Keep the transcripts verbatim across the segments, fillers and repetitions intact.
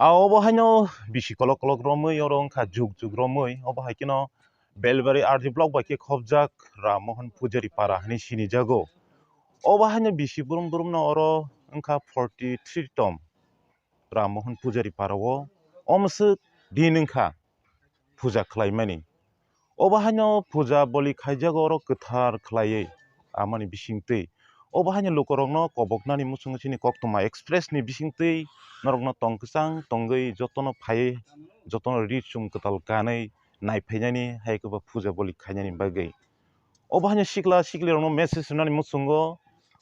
A obo haino bisi kolok kolok romwi oro wngkha juk juk romwi, obo hai kheno Belbari R D block bai khe khobjak Ram Mohan Pujari para hinwi sinijago. Obo haino bisi brum brumno oro wngkha forty three tom Ram Mohan Pujari para o omswk din wngkha puja khlaimani. Obo haino puja boli khaijago oro kwthar khlaiwi amani bisingtwi. Obo haino lukurokno koboknani muchungo chini Koktwma Express ni bisingtwi norokno tong kwchang tongwi jotono phaiwi jotono ri chum kwtal kanwi naiphainani hai khe bo puja boli khainani bagwi. Obo haino sikla siklirokno message rwnani muchungo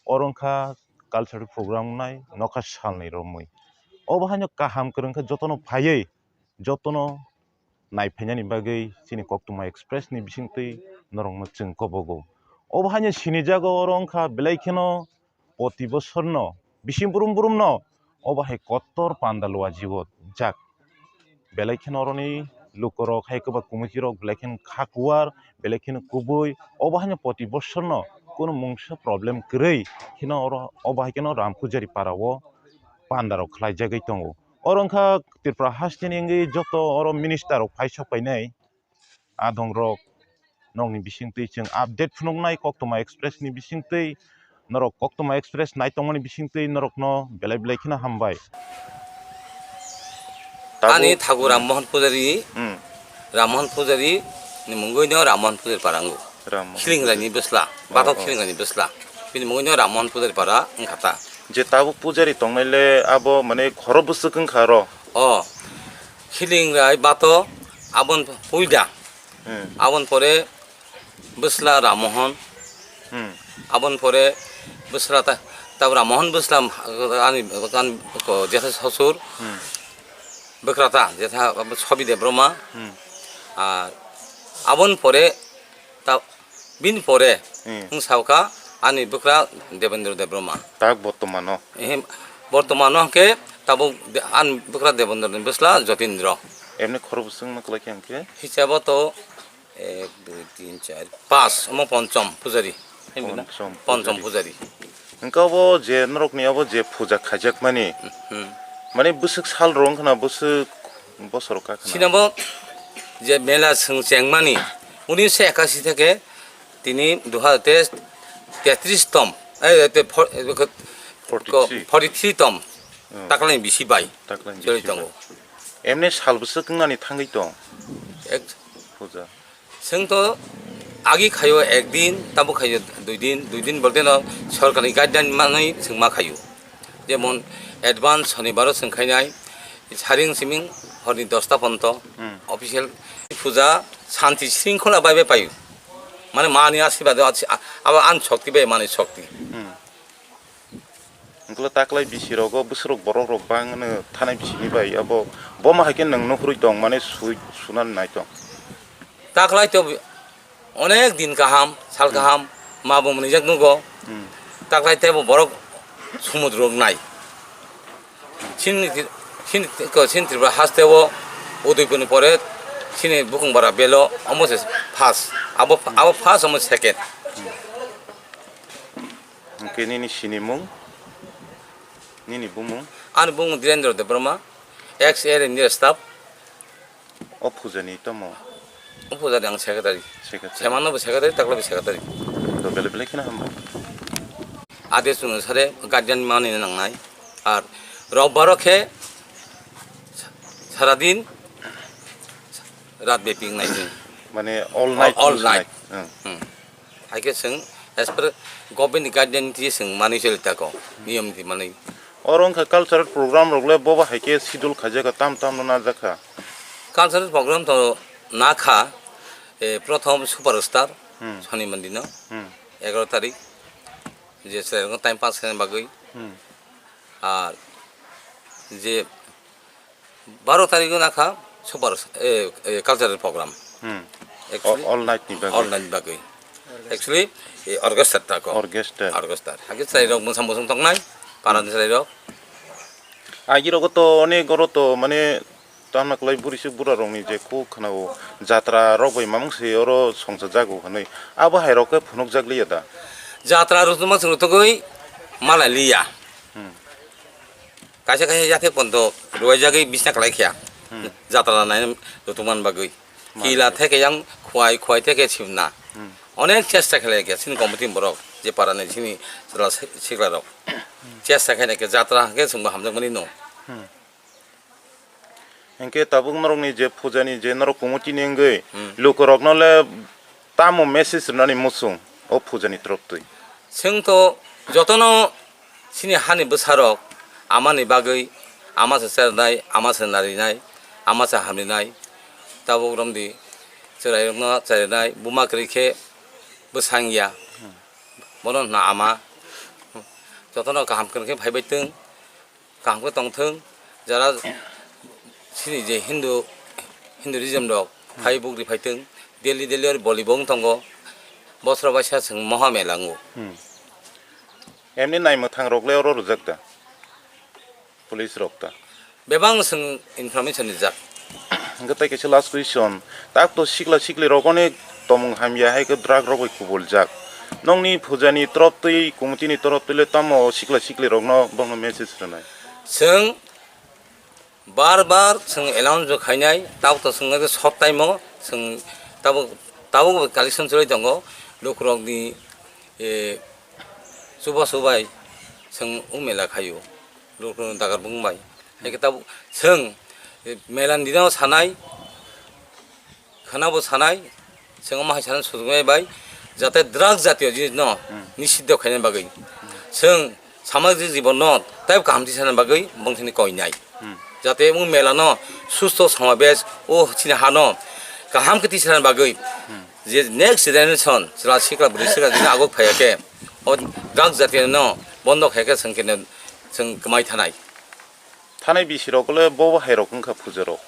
oro wngkha cultural program wngnai nokha salni romwi. Obo haino kaham kwrwng khe jotono phaiwi jotono naiphainani bagwi chini Koktwma Express ni bisingtwi norokno chwng kobogo. Obo haino sinijago oro wngkha belai kheno poti bosorno bising brum brumno obo hai kotor panda luajigo jak. Belai kheno oroni lukurok hai kwba committee rok belai kheno kha kuar, belai kheno kubui. Obo haino poti bosorno kunu mungsa problem kwrwi kheno oro obo hai kheno Ram Pujari para o panda rok khlaijagwi tongo. Oro wngkha Tripura hasteni wngwi joto oro minister rok phai sok painai. Adongrok nokni bisingtwi chwng update phunuknai Koktwma Express ni bisingtwi, norok Koktwma Express naitongmani bisingtwi norokno belai belai kheno hambai. Tabuk Ani thago Ram Mohan Pujari, Hmm. Ram Mohan Pujari ni mungwi no Ram Mohan Pujari parango. Ram Mohan Khiling Pujari. Rani bwsla, Oh, batok oh. Khiling rani bwsla. Bini mungwi no Ram Mohan Pujari para wngkha ta. Je tabuk pujari tongnai le abo mane khoro bwswk wngkha ro. Oh. Khiling rai bato abon puida. Hmm. Abon pore bwsla Ram Mohan. Hmm. Abon pore bwsla ta, ta Ram Mohan bwsla ani, ani ko jetha sosur. Hmm. Bwkrata jetha Sobi Debbarma. Hmm. Ar abon pore ta Bini pore Hmm. wng saukha ani bwkra Debendra Debbarma. Tak bortomano. Ehe, bortomano hwnkhe tabuk de-, ani bwkra Debendra ni bwsla Jotindra. Emni khorok bwswk no kwlai khe hwnkhe? Hisabo to ek, dui, tin, char, panch, omo ponchom pujari. Ponchom Ponchom pujari. Pujari. Hwnkhe obo je norokni obo je puja khaijakmani, Hmm. mane bwswk sal rw wngkhana, bwswk bosor wngkha khana? Sinabo je mela swng chengmani, unisho ekashi theke tini duha te tetris tom, eh, te for-, eh, ko-, Forty three. Forty three tom, Hmm. taklai bisi bai Taklai choli bisi tongo. Bai. Emne sal bwswk wngnani thangwi tong? Ek- Puja. Chwng to agi khaio ek din, tabo khaio dui din, dui din bolte no sorkarni guideline manwi chwng ma khaio. Jemon advance sonibaro chwng khainai, saring siming horni dosta ponto Hmm. official puja shanti shringkhola bai bai paio. Mane mani asirwad abo an shokti bai mani shokti. Hmm. Hwnkhe taklai bisi rogo bwswrok borok rok bang no thanai bisini bai abo bo ma hai khe nwng nukhurwi tong mane sui sunan nai tong. Taklai to onek din kaham, sal Hmm. kaham, ma bo mwnijak nugo. Hmm. Taklai tebo borok sumudrok nai. Chini, chini, chini Tripura haste o Udaipurni pore chini Bukhungbara belo omo se first. Abo, abo first, omo second. Hwnkhe nini sinimung, nini bumung? Ani bumung Dhirendra Debbarma, ex Air India staff. O puja ni tomo? O puja ni ang secretary. Secretary. Semano bo secretary, takla bo secretary. To bele bele kheno hambai. Ade chwng sare guardian mani nangnai. Ar robbaro khe saradin rat beping nai chwng. Mane all night. All, all night. Hmm. Hmm. Hai khe chwng as per government ni guideline twi chwng manwi choli tako, niyom twi manwi. Oro wngkha cultural program rok le bobo hai khe schedule khaijak kha, tam tam no najak kha. Cultural program to na kha, eh, prothom superstar, Hmm. Soni Mandi no, Hmm. egaro tarik, je chwrai rok no time pass khaina bagwi. Hmm. Ar je baro tarikh o nakha super, eh, eh, cultural program. Hmm. Actually, all night ni bagwi. All night ni bagwi. Actually, eh, orchestra ta ko. Orchestra. Orchestra. Hakhe chwrai rok mwsa mwsung tongnai, para ni chwrai rok. Agi rogo to onek oro to mane tamo kwlai buri se bura rok ni je kok khna o jatra rok bai mamung se oro songcha jago hwnwi. Abo hai rok khe phunuk jak liya da. Jatra rok ma chwng togwi malai liya. Hmm. Kaisa kaisa yathek pondo ruwaijagwi bisna khlai kha. Hmm. Jatra nai rwtwkman bagwi. Mari. Kila theke yang khwai, khwai theke sibna. Hmm. Onek chesta khlai kha chini committee borok je para ni chini chwla sikla rok. Chesta khaina khe jatra hwnkhe chwngbo hamjakmani no. Hmm. Hinkhe tabuk norokni je pujani je norok committee ni wngwi Hmm. lukurokno le tamo message rwnani muchung o pujani torof twi? Chwng to jotono chini hani bwsarok amani bagwi ama se chernai, ama se narinai, ama se hamrinai, tabuk romdi chwrairokno cherinai, buma kwrwi khe bwsang ya. Bono hwna ama jotono kaham kwrwng khe phaibai twng. Kaham khe tongthwng, jara chini je Hindu, Hinduism rok phai Hmm. bugri phaitwng, daily daily oro boli bo wng tongo, bosro baisa chwng moha mela wngo. Hmm. Emni naimwthang rok le oro rwjak da? Police rok ta? Bebak chwng information rijak. Hwnkhe tei kaisa last question, tak to sikla sikli rok onek tomung hamya hai khe drug rok bai kubuljak. Nokni pujani torop twi, committee ni torop twi le tamo sikla sikli rokno bono message rwnai? Chwng bar bar chwng announce khainai, tabuk to chwng sob time o chwng tabuk, tabuk collection chwlai tongo, lukurokni, eh, chubachu bai chwng o mela khaio, lukurokni dagar bung bai. Hai khe tabuk chwng, eh, mela ni dino sanai, khwnabo sanai, chwng omo hai sana sujuknai bai, jate drug jatiyo jinis no Hmm. nisiddo khaina bagwi. Chwng samajik jibon no tei kaham tisana bagwi bongthani koinai. Hmm. Jate o mela no susto samabesh o chini hano kaham khe tisana bagwi Hmm. je next generation chwla sikla bwrwi sikla jini agok phaiya khe o drug jatiyo no bondo khaikhe chwng khe chwng kwmai thanai. Thanai bisi rok le bo bo hai rok wngkha puja rok.